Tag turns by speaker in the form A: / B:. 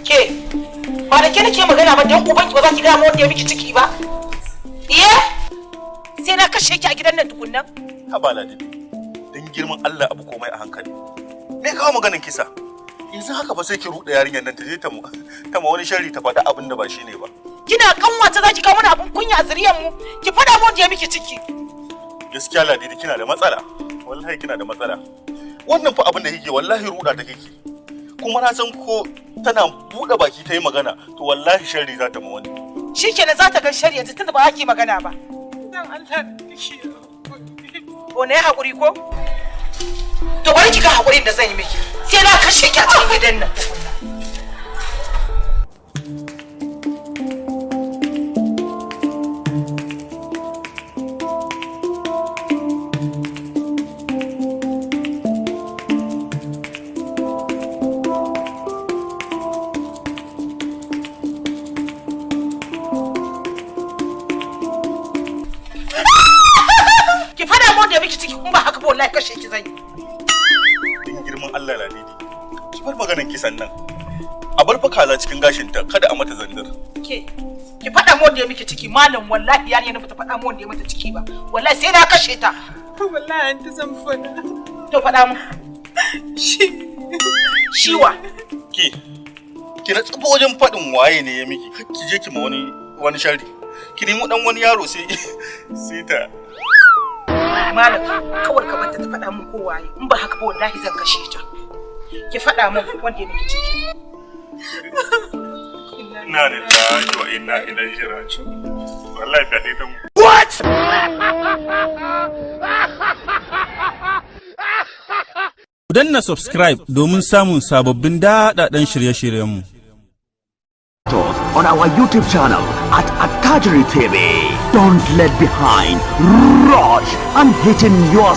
A: Ke, ba da ke nake magana ba. Dan ubanki, ba za ki gaya ma wanda ya miki ciki ba? Iye, sai na kashe ki a gidan nan tukunnan.
B: Haba Ladidi, dan girman Allah, abu komai a hankali. Me kawo maganin kisa yanzu haka? Fa sai ki ruɗe yarinyar nan, ta je ta ma wani sharri, ta faɗi abin da ba shi ne ba.
A: Kina kanwata za ki kawo mana abun kunya a zuriyar mu? Ki faɗa ma wanda ya miki ciki.
B: Gaskiya Ladidi, kina da matsala, wallahi kina da matsala. Wannan fa abin da kike, wallahi ruɗa ta kike. Kuma na san ko tana buɗe baki ta yi magana, to wallahi sharri za ta ma wani.
A: Shikenan, za ta ga sharri yanzu tunda ba za ki magana ba.
C: Dan Allah, ki.
A: Ko na yi haƙuri ko? To bari ki ga haƙurin da zan yi miki. Sai na kashe ki a cikin gidan nan tukunna. Ki fada mu da miki ciki, kun ba haka ba wallahi kashe ki zan yi.
B: Dan girman Allah Ladidi, ki bar maganan kisan nan. A bar fa kaza cikin gashinta, kada a mata zandir.
A: Ke, ki fada mu wanda ya miki ciki. Malam, wallahi yarinya na bata fada mu wanda ya mata ciki ba, wallahi sai na kashe ta.
C: Wallahi anti, zan faɗa.
A: To fada mu.
C: Shi.
A: Shiwa?
B: Ke, ki na tsufa wajen faɗin waye ne ya miki. Kar ki je ki ma wani sharri, ki nemi dan wani yaro sai ta
A: Malam, kawai ka banta ta faɗa mun ko waye. In ba haka ba wallahi zan kashe ta. Ki faɗa mun wanda ya miki ciki.
B: Inna lillahi wa inna ilaihi raji'un. Wallahi fyaɗe ta mu.
D: What?
E: Ku danna subscribe domin samun sababbin daɗaɗɗen shirye-shiryenmu.
D: On our YouTube channel at Attajiri TV. Don't let behind. Rush and hitting your